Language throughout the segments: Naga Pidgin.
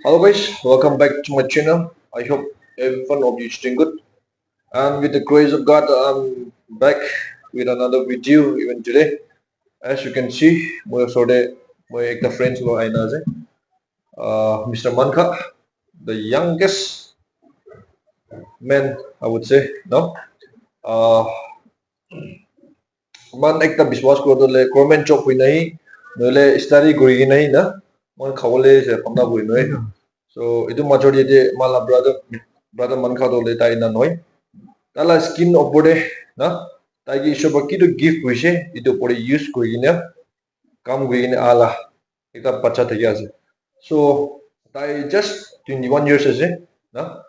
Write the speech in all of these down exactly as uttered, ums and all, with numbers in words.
Hello guys, welcome back to my channel. I hope everyone of you is doing good. And with the grace of God, I'm back with another video even today. As you can see, moi osor te moi ekta friends lo aina ase. Uh, Mister Mankha, the youngest man, I would say, no? Uh, man ekta biswas kori dole government job hoi nai, noile study kori kena hi na, man khabole se pamna kori noi. So, itu major yate mala brother, brother Mankha dole tai na noi. Tala skin opor de na, tai ki Ishwar para kitu gift hoise, itu opor de use kori kena, kam kori kena ala ekta bacha thaki ase. So, tai just twenty-one years ase, na?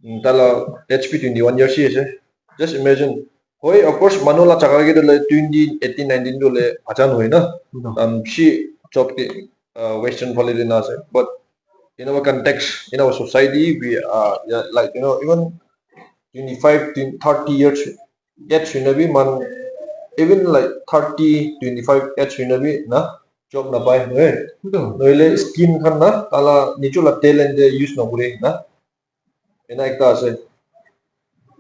Mm, tala H P twenty-one years ase. Just imagine. Hoi, of course, manu la chaka ke dole twenty, eighteen, nineteen dole acha noi na. Um, she job ke, uh, western phale de na ase. But in our context, in our society, we are, yeah, like, you know, even twenty-five, twenty, thirty years age hoina bi man, even like thirty, twenty-five age hoina bi na job na pai, eh? Noile scheme khan na tala nijo la talent de use na kore na. Ena ekta ase.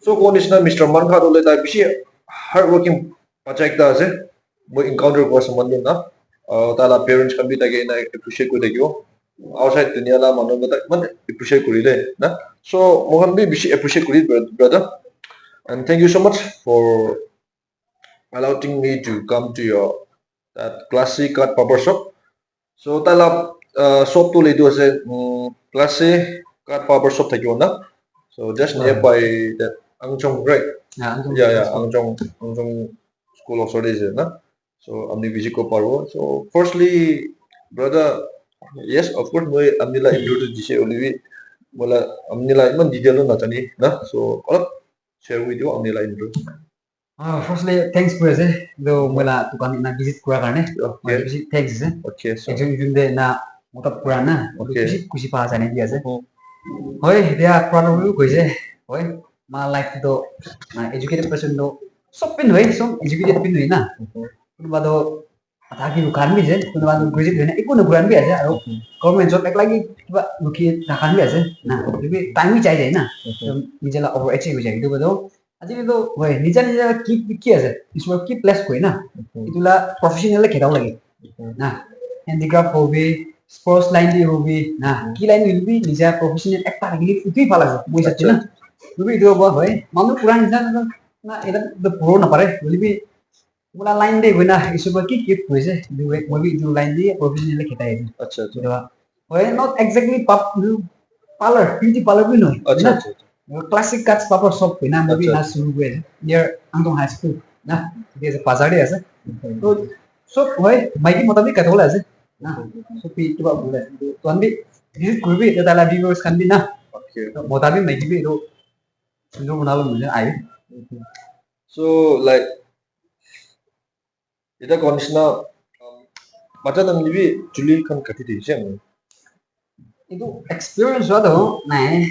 So, ko nisna Mister Mankha dole tai bishi hard working bacha ekta ase. Moi encounter kora saman tu na. Uh, tala parents khan bi take ena appreciate kori thakibo. Outside dunia la manu khan tak man appreciate kori de na. So, mohan bi bishi appreciate kori, bro-, brother. And thank you so much for allowing me to come to your that classic cut barber shop. So, tala, uh, shop tu le tu ase, um, classic cut barber shop thakibo na. So, just nearby that Angchong, right? Yeah, Angchong. Yeah, yeah, Angchong, Angchong school of studies na. So, apni visit kori paribo. So, firstly, brother, yes, of course, moi apni la introduce dise hoile bi, moi la apni la iman detail tu najani na. So, olop share kori dibo apni la intro. Ah, firstly, thanks kori ase. Etu moi la dukan ena visit kora karne. Okay. Moi bishi thanks ase. Okay, so. Ekjon ekjon de na mota pura na. Okay. Bishi khushi pa ase, ena ki ase. Mhm. Hoi, etia pura na bi koise. Hoi, ma life to na educated person to sob pin hoi, sob educated pin hoi na. Mhm. Kunuba to adha ki dukan bi ase, kunuba to graduate hoi na, eku na dukan bi ase, aro government job ek lagi kiba rukhi thaka bi ase na. Etu bi time bi jai jai na. Mhm. To nije la over achieve hoi jai. Etu to Ajikali to, hoi, nija nija ki, ki ase? Isor ki place koi na? Mhm. Etu la professional kheta lage. Mhm. Na, handicraft hobi, sports line di hobi, na, mhm, ki line hobi, nija professional ekta rakhi le etu bhal ase, moi hisab se na. Acha. Etu bi etu hobo, hoi, manu pura nija na, na, eta to puro na pare, hoile bi, pura line de koi na, isor ki gift hoise, etu moi bi etu line de professional kheta ase. Acha, acha. Etu Hoi, not exactly pap-, parlor, beauty parlor bi nohoi, acha, na? Acha, acha. Classic cuts barber shop koi na, moi bi, acha, na suru koi ase. Near Angtong High School, na? Etu ase, bazar te ase. Mhm. To, sob hoi, maiki mota bi kata wala ase. Na? Mhm. Sob bi kiba bole ase. To, to ami visit kori bi, to tala viewers khan bi na. Okay. To mota bi maiki bi, to, to banalo mujhe ai. Mhm. So, like, Eta koa nishina, um, bacha khan ke bi chuli khan kati dise moi. Etu experience hua toh nai.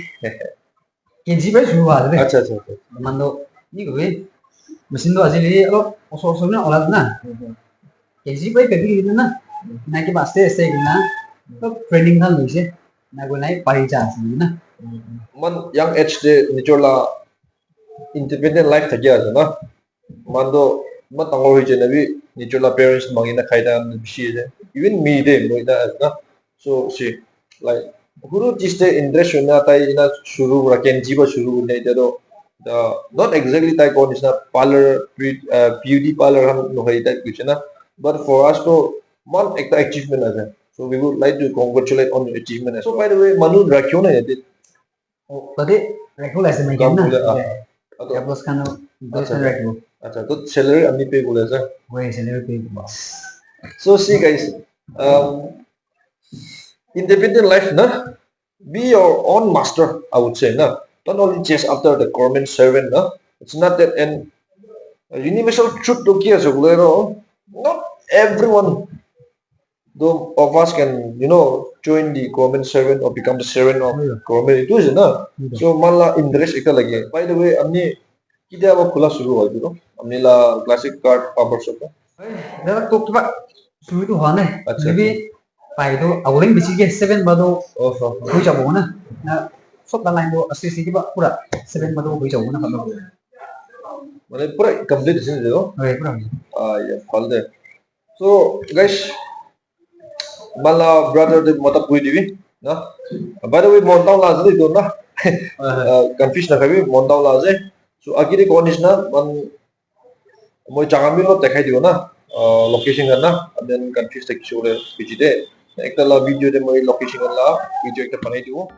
K G para shuru hua ase de. Acha, acha, acha. Manu, ni koi, machine toh ajikali olop osor osor na ola na. Mhm. K G para kati kena na. Na kiba aste aste kena. Toh training khan loise. Na koi nai pari ja ase na. Iman young age te nijor la independent life thaki ase na. Moikhan toh iman dangor hoi jai na bi nijor la parents mangi na khai thaka bishi ase. Even me de, moi na ase na. So, see, like, huru chis te interest hoi na tai ena shuru kura, K G para shuru kuri na etia toh, the, not exactly tai koa nishina parlor, beau-, uh, beauty parlor khan nohoi tai kuishe na. But for us toh, iman ekta achievement ase. So, we would like to congratulate on your achievement as well. So, by the way, manu rakhiwo na yate? Oh, tate rakhiwole ase maiki khan na? Kam kule, ah, ah, to employees khan, employees acha, khan acha, rakhiwo. Acha, to salary ami pay kule ase? Hoi, salary pay kure. So, see, guys, um, independent life na, be your own master, I would say na. Don't only chase after the government servant na. It's not that, and universal truth to ki ase kule, no? Not everyone Though of us can, you know, join the government servant or become the servant of, yeah, government, itu ase na. Yeah. So, moikhan la interest ekta lage. By the way, apni ketia para khula shuru hoi etu toh? Apni la classic cut barber shop toh? Hey, dada, toh kiba shuru toh hua nai. Acha, maybe acha. Pai tu awling bichi ke seven ba tu Oh, oh, oh. Hui jabo na. Na sob la line tu ase ase kiba pura seven ba tu hui jabo na kama. Mane pura complete ase ne jo? Oi, pura. Ah, yeah, bhal de. So, guys, mala brother de mata pui dibi na. By the way, Mon Town la ase de na. Oi, oi. Ah, confuse na khabi, Mon Town la ase. So, agire ko nisna man Moi jaga bi olop dekhai dibo na, ah, location khan na, and then confuse thakishe koile bichi de. Ekta la video de moi location khan la video ekta banai dibo.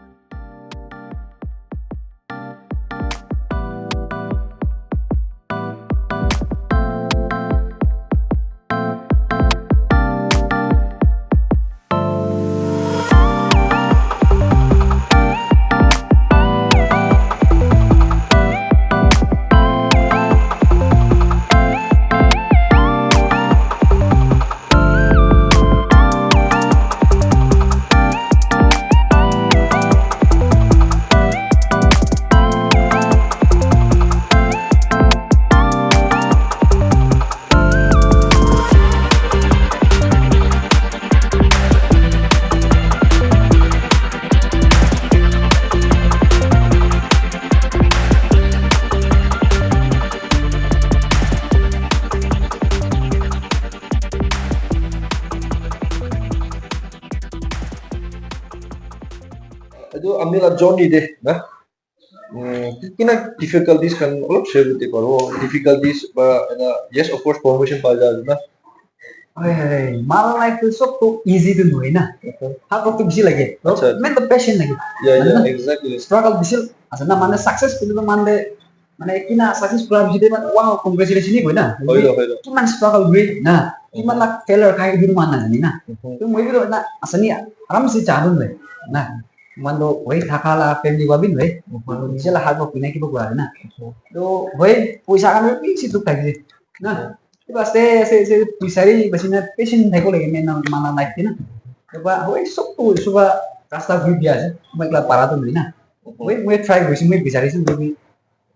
Etu ami la journey de na. Mm, kina difficulties khan olop share kuri paribo. Difficulties ba ena, yes, of course, promotion pa ja na. Hoi, hoi, hoi. Mala life tu sob tu easy tu nohoi na. Hard work tu bishi lage. Acha, acha. Main tu patient lage. Yeah, yeah, exactly. Struggle bishi ase na, mane success kuri tu mane, mane kina success kura bishi de mane, wow, congratulations ni koi na. Hoi lo, hoi lo. Kiman struggle kuri na, kiman la failure khai kuri man na jani na. Mhm. Tu moi bi tu na asani aram se ja dun na. Manu hoi thaka la family wa bin hoi. Manu nije la hard work bina kiba kura na. To hoi poisa khan bi bishi dukh thakise. Na. Kiba se se se poisa ri basi na patient thai ko lage na mana life na. Kiba hoi sob to suba rasta guri dia ase. Moi ekla para to nai na. Hoi moi try kurisi, moi bisarisi moi bi.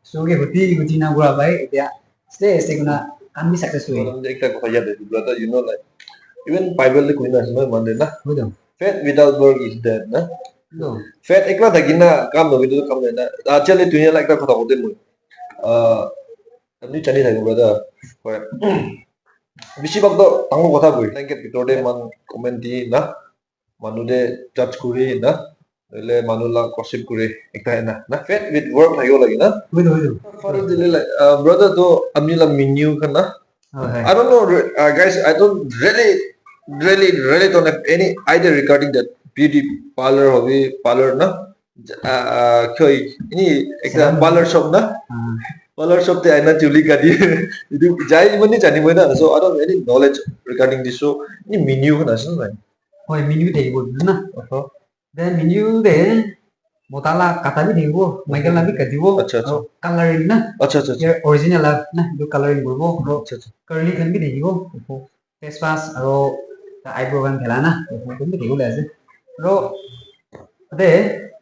So ke huti huti na kura bhai, etia stay stay kuna kam bi success hoye. Ekta kotha yad ase, brother, you know, like, even Bible te koi na ase, moi mande na. Hoi to. Faith without work is dead, na? Hoi to. Faith ekla thaki na kam nohoile to kam nohoi na. Actually, dunia la ekta kotha kote moi. Ah, apni jani thake, brother. Hoi. Bishi bhag to dangor kotha koi. Blanket bitor te man comment di na. Manu te judge kuri na, hoile manu la gossip kuri ekta ena na. Faith with work thakibo lage na. Hoi to, hoi to. Father dile like, uh, brother to ami la menu khan na. Hoi, hoi. I don't know, re- uh, guys, I don't really, really, really don't have any idea regarding that beauty parlor hobi, parlor na. Uh, uh, koi, ini ekta Salon. Parlor shop na. Ah. Parlor shop te aina chuli kati. Itu jai mani jani moi na. So I don't have any knowledge regarding this. So ini menu khan ase na. Hoi, menu thakibo etu na. Aha. Then menu te mota la kata bi thakibo, maika la bi katibo. Acha, acha. Aro coloring na. Acha, acha, acha. Hair original la na, etu coloring kuribo. Aro acha, acha. Curly khan bi thakibo. Mhm. Face wash aro eyebrow khan phela na. Mhm. Etu bi thakibo le ase. Aro tate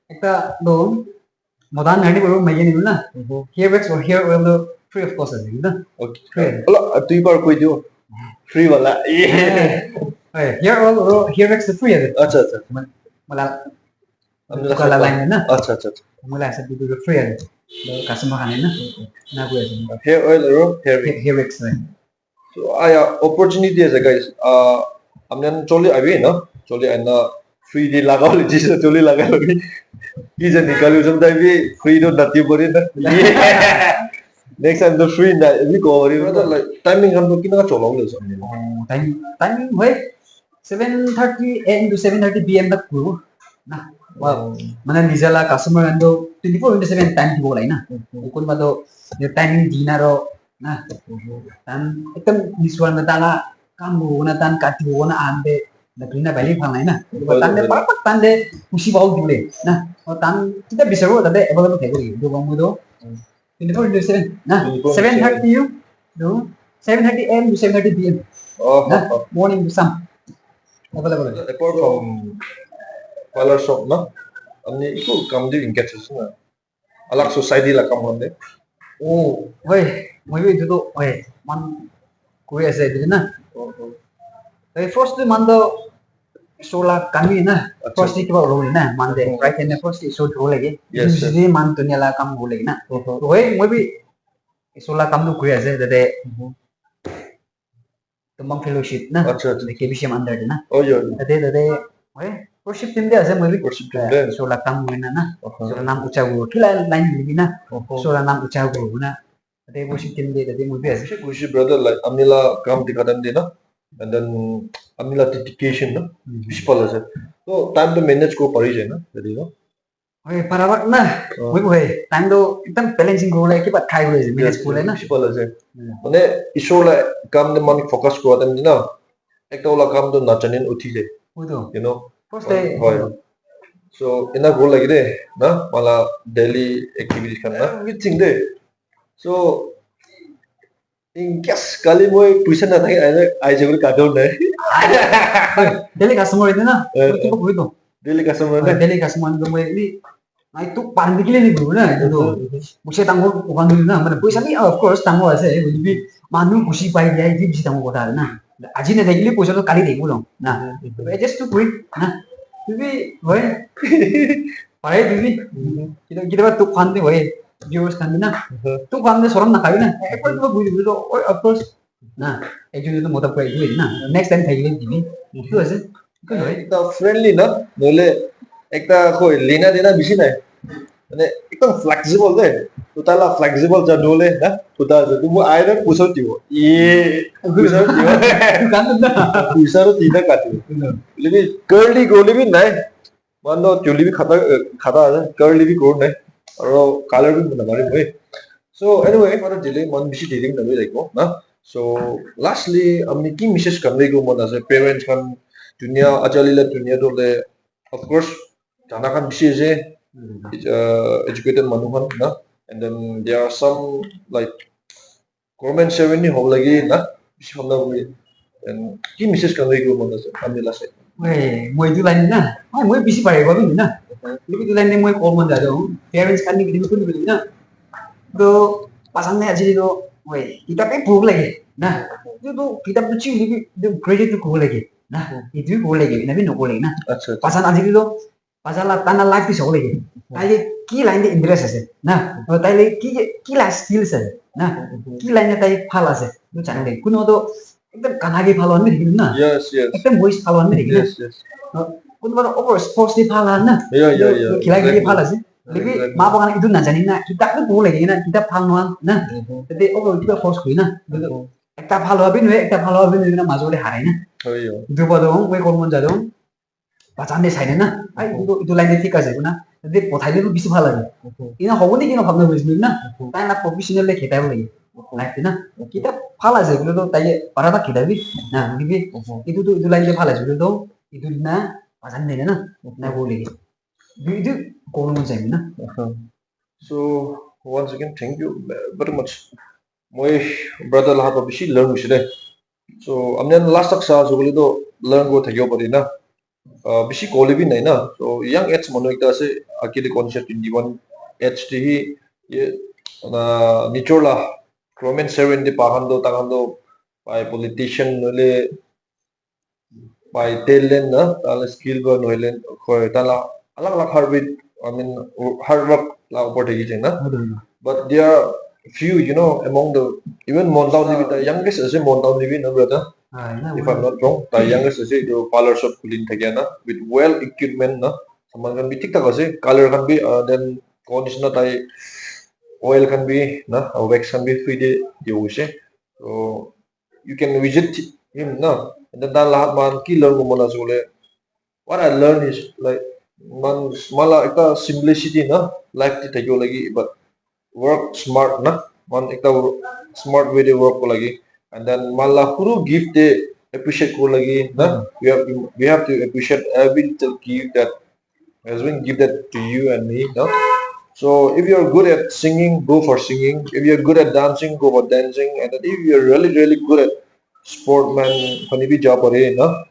ekta to Mota khan karne kuribo, maiki khan karne na. Mhm. Hair wax or hair oil to free of cost ase, na? Okay. Free. Ola, tui bar koi dio. Free wala. Eh. Hey, hair oil or hair wax to free ase. Acha, acha. Mala, Apni dukan la khan line na. Acha, acha, acha. Mala ase, etu to free ase. To customer khan na. Na koi ase. Hair oil or hair wax? Hair, hair wax ase. So, ah, yeah, opportunity ase, guys. Ah, apni khan choli ahibi na, choli ahina free de laga bole dise, choli laga bole. Ki jani, kali usam tai bi free to nati pore na. Next time to free na, ebi kobo paribo. Brother, like, timing khan to kinaka chola bole ase? Oh, time, timing hoi seven thirty A M to seven thirty P M tak kuribo na. Wow. Mane nija la customer khan to twenty-four into seven time dibo lage na. Mhm. Kunba to timing di na aro na. Tan ekdam niswa na tala kam bo na tan kati bo na ande na green na bali phang na. Hoi, tan de hoi. Parak parak tan de kusi bau dile na. O tan kita bisa ro tate available thai ko. Do bang do. Hmm. Twenty-four into seven na. Twenty-four into seven. Seven thirty you do. Seven thirty A M to seven thirty P M. Oh, na, oh, oh. Morning to sam. Available. Apart from parlor shop na, apni eku kam de engage ase na? Alag society la kam khan de. Oh, hoi, moi bi etu to, hoi, man kuri ase etu na. Oh, oh. Hoi, first to man to Isor la kam hi na, Acha. First day kiba hobo na, Monday, Mhm. Friday na first day Isor hobo lage. Yes, yes. Tuesday man dunia la kam hobo lage na. Mhm. Hoi, moi bi Isor la kam tu kuri ase, tate Mhm. Tumbang Fellowship na, Acha, acha. K B C M under de na. Oh, yeah, yeah. Tate, tate, hoi, worship team de ase moi bi. Worship team de. Isor la kam kuri na na. Uh-huh. Isor la nam ucha kuri, kila line hoile bi na. Uh-huh. Isor la nam ucha kuri na. Tate worship team de, tate moi bi ase. Kushi, kushi, brother, like, ami la kam dikha time de na. And then, ami la dedication na. Mhm. Bishi bhal ase. So, time to manage kuri pari jai na. Jadi, no? Hoi, para bak na. Oh. Moi bi hoi, time to ekdam balancing kuri le, kiba khai kuri ase, manage Yes, kuri le na. bishi bhal ase. Mm. Mane, Isor la kam de man focus kura time de na. Ekta wala kam to najanin uthi jai. Hoi to. You know? First day. Hoi. So, ena kuri lage de, na? Mala daily activities khan na. Everything de. So, in case kali moi puisa na thake, ai, ai jabole kadon nai. Daily customer itu na. Eh, Itu ko itu. Daily customer na. Daily customer itu moi ini. Nai tu pan dikile ni guru na itu. Musa tanggo ukan dulu na. Mana puisa ni, of course, tanggo ase. Itu bi manu kusi pai dia itu bisa tanggo kota na. Aji na dekile puisa tu kali dekbo na. Adjust to quick na. Itu bi, hoi. Pare itu bi. Kita, kita ba tu kan de, hoi. Viewers kan na. Tu kan de soram na kali na. Eh, koi tu bui bui to, hoi, of course. Na, ekjon ekjon mota pura etu na. Next time thakile dibi. Etu ase. Etu nohoi. Ekta friendly na, nohole ekta koi lena dena bishi nai. Mane ekdam flexible de. To tala flexible ja nohole na, to ta ja. To moi aire puisa dibo. Ye, puisa dibo. Kan na. Puisa to tina katibo. Lebi curly kori lebi nai. Manu chuli bi khata, khata ase, curly bi kori nai. Aro color bi namari moi. So anyway, manu dile man bishi dile nabi like na. So lastly, ami ki message convey kori mon ase parents khan, dunia ajali la dunia to le, of course, jana khan bishi ase, uh, educated manu khan na. And then there are some like government servant ni hobo lage na, bishi bhal na hobo. And ki message convey kori mon ase ami la side. Moi, moi etu line na. Moi, moi bishi pare ba na. Lebi etu line de moi call mon jai do. Parents khan ni bhi kun bhi na. To pasang na aji to, moi kitab e puruk lage na. Etu to kitab to chi lebi to credit to ko lage na. Etu ko lage na bi no ko lage na. Acha. Pasang aji to Pasal la tana life bi sabo lage. Tai ke ki line te interest ase na? Aru tai le ki ki la skills ase na? Ki line te tai bhal ase? Tu jane de. Kuno to ekdam gana ke bhal hoine dekhi na. Yes, yes. Ekdam voice bhal hoine dekhi na. Yes, yes. Kuno ba over sports te bhal hoine na. Yeah, yeah, yeah. Khila khili bhal ase. Exactly. Lebi ma bagan itu na jani na. Kitab tu puruk lage na. Kitab bhal nohoi na. Tete over kiba force koi na. Ekta bhal hobi nohoi, ekta bhal hobi nohoi na majo le harai na. Hoi yo. Itu ba do, moi kon mon ja do. Bachan de sai na. Ai, itu, itu line de thik ase na. Tete pothai le bishi bhal lage. Ina hobo ni kina bhabna buji na. Tai na professional le khetai bo lage. Life na. Kitab bhal ase, bole to tai para ta khetai bi. Na, bi. Itu to, itu line de bhal ase, bole to. Itu na, bachan de na. Na bo lage. Itu, itu kon mon jai na. So once again, thank you very much. Moi brother lahat para bishi learn hoise de. So ami khan last tak sa ase koile to learn kuri thakibo pare na. Ah, bishi kole bi nai na. So young age manu ekta ase, akile kon se twenty one age te hi ye na, nijor la government servant te pa khan to, ta khan to pai politician nohole pai talent na, ta la skill ba nohole koi, ta la alag alag hard work, I mean, hard work la upor thaki jai na. But there are few, you know, among the, even Mon Town te bi, the youngest ase Mon Town te bi, no, brother? If I'm not wrong, the youngest ase, etu parlor shop khuli thaki na, with well equipment na, saman khan bi thik thak ase, color khan bi, uh, then kon nisna tai oil khan bi na, wax khan bi free te dibo hoise. So you can visit him na. And then ta lahat man ki learn kori mon ase koile, what I learn is like, man, mala ekta simplicity na life te thakibo lage, but work smart na, man ekta smart way te work kori lage. And then mala huru gift te appreciate kori lage na. We have, we have to appreciate every little gift that has been given to you and me, no? So if you're good at singing, go for singing. If you're good at dancing, go for dancing. And then if you're really, really good at sport, man, kani bi ja pare, no?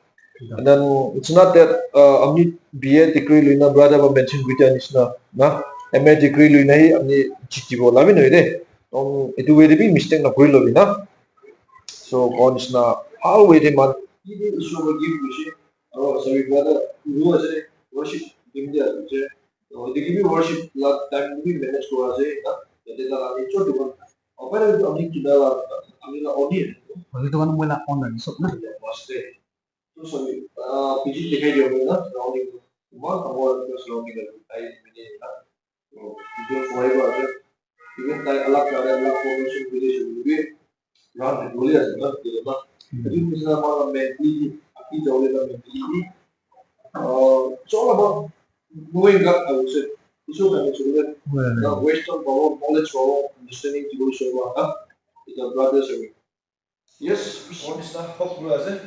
And then it's not that, uh, ami B A degree loina, brother ba mention kuri dia nisna, na? M A degree loina hi ami jitibo labi nohoi de. Um, etu way de bi mistake na kuri lobi na. So, kon nisna, how way de man, ki de Isor ba give hoise, Aro sabi brother, guru ase, worship team te ase. To etu ke bi worship la time bi manage kura ase na. Yate ta la nature tu kan. Apa na ami kina la, ami la oni. Hoile tu kan moi la on la sob na. Maste. To sabi, ah, P G dikhai diyo na, surrounding. Iman dangor ase surrounding ase. Tai mine na. To video forever ase. Even tai alag jaka te alag formation village hoile bi run thakibole ase na, etu na. Etu nisina amar la mentality, aki jabole la mentality. Ah, it's all about knowing God, I would say. Isor khan chule na, wisdom pabo, knowledge pabo, understanding dibole chobo na. It's a brothers area. Yes, Bishop. Nisina hope kura ase.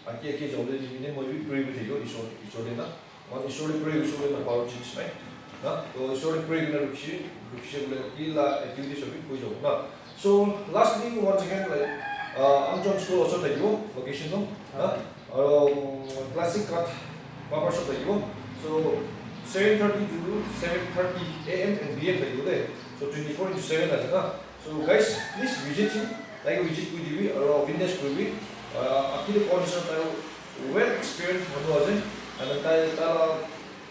Aki aki jabole nimite moi bi pray kuri thakibo, Isor, Isor te na. Moi Isor te pray kuri na paro church nai. Na, to Isor te pray kuri na rukhi, rukhi bole ki la activities hobi koi jabo na. So lastly, once again, like, uh, Armstrong School also thakibo, location no, na. Aro, um, classic cut barber shop thakibo. So seven thirty to seven thirty A M and P M thakibo de. So twenty-four into seven ase na. So guys, please visit him. Tai ke visit kuri dibi, aro witness kuribi. Ah, akile kon nisina tai well experienced manu ase. And tai, tai la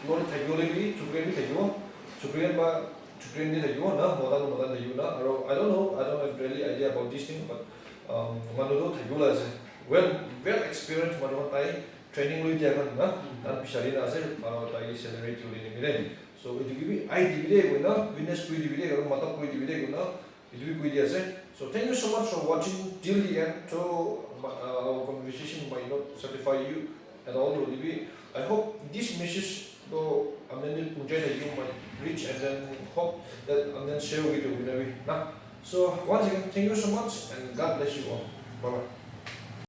lori thakibo le bi, chukre bi thakibo. Chukre ba, chukre bi thakibo na, mota to mota thakibo na. Aro, I don't know, I don't have really idea about this thing, but, um, manu to thakibo la ase. Well, well experienced manu tai training loi dia khan na, tai bichari na ase, aro tai salary to le ni mile. So, etu ke bi, I dibi de, koina, witness kuri dibi de, aro mata kuri dibi de, koina, etu bi koi di ase. So thank you so much for watching till the end. So, uh, our conversation might not satisfy you at all, hoile bi I hope this message to amended punjai thakibo might reach and then hope that and then share with you, na. So once again, thank you so much and God bless you all. Bye bye.